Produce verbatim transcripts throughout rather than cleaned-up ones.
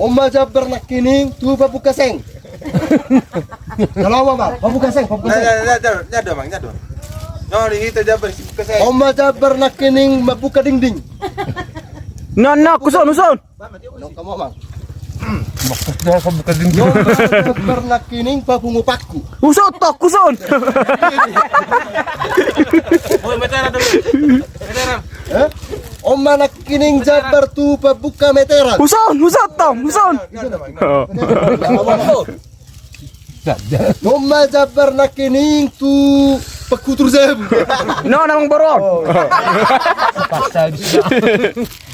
On ma jambar nangkining tu pambuka seng. Kalau apa, Bang? Pambuka seng, pambuka seng. Nah, nah, nah, nah, nah, Bang, nah, Bang. Nah, di hita jambar si buka seng. On ma jambar nangkining mambuka dinding. Nah, nah, huson, huson. Nong kamu, Bang. Maksudnya pambuka dinding. On ma jambar nangkining papungu paku. Huson, tok, huson. Oi, meteran dulu. Meteran. Eh? On ma nangkining jambar tu pambuka meteran. Huson, huson, tong, huson. Oh. On ma jambar nangkining tu panghutur jabu. No, namang boron.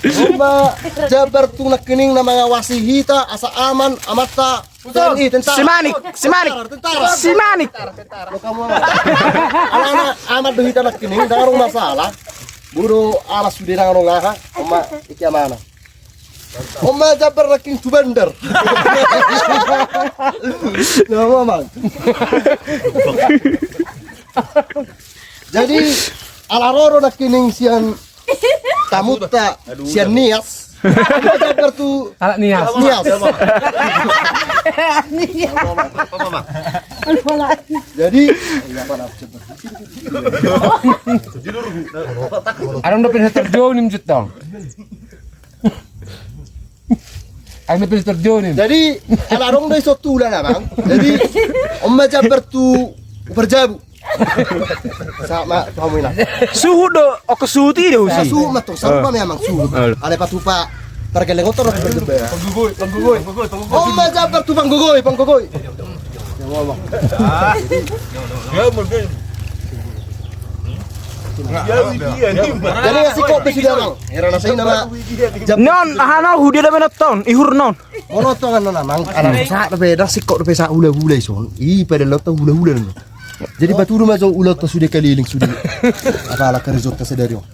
On ma jambar tu nangkining na mangawasi hita asa aman, amanta. Huson. Tentara, tentara. Si Manik, si Manik. Tentara, tentara. Si Manik. Lo kamu aman. Alana aman do hita nangkining, ndang adong masalah. Bodo amat sude, ndang adong aha. On ma, iki aman. On ma jambar nangkining tu bandar. Nah, aman. Jadi ala ro do nangkining sian tamunta sian Nias. Anak Nias. Nias. Jadi, adong dope na terjun ni mujut dong. Adong dope na terjun ni. Jadi, ala adong do i so tulan, Bang. Jadi, on ma jambar tu parjabu. Sama, paham ina. Suhut do, oko suhut i do usi. Suhut ma to, sama memang suhut. Ale patupa. Pargeleng otor. Panggogoi, panggogoi, panggogoi, panggogoi. On ma jambar tu panggogoi, panggogoi. Ya, ngomong. Ya, mungkin. Jadi ngasih kok besi dia, Bang. Era nasi nama. Non, aha no, hudia da benot ton, ihur non. Molo tongan non amang, anak sa dope, ndang singkop dope sa hula-hula ison. I pada lot hula-hula non. Jadi patudu ma jo ulaonta sude kaliling sude. Apala karejonta sadari on.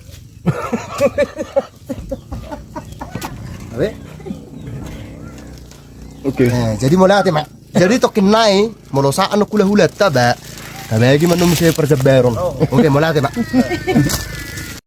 Abe? Oke. Nah, jadi mauliate ma. Jadi tokin nai molo sahat on hula-hulanta ba. Tabagi ma non muse parjambaron. Oke, mauliate ma.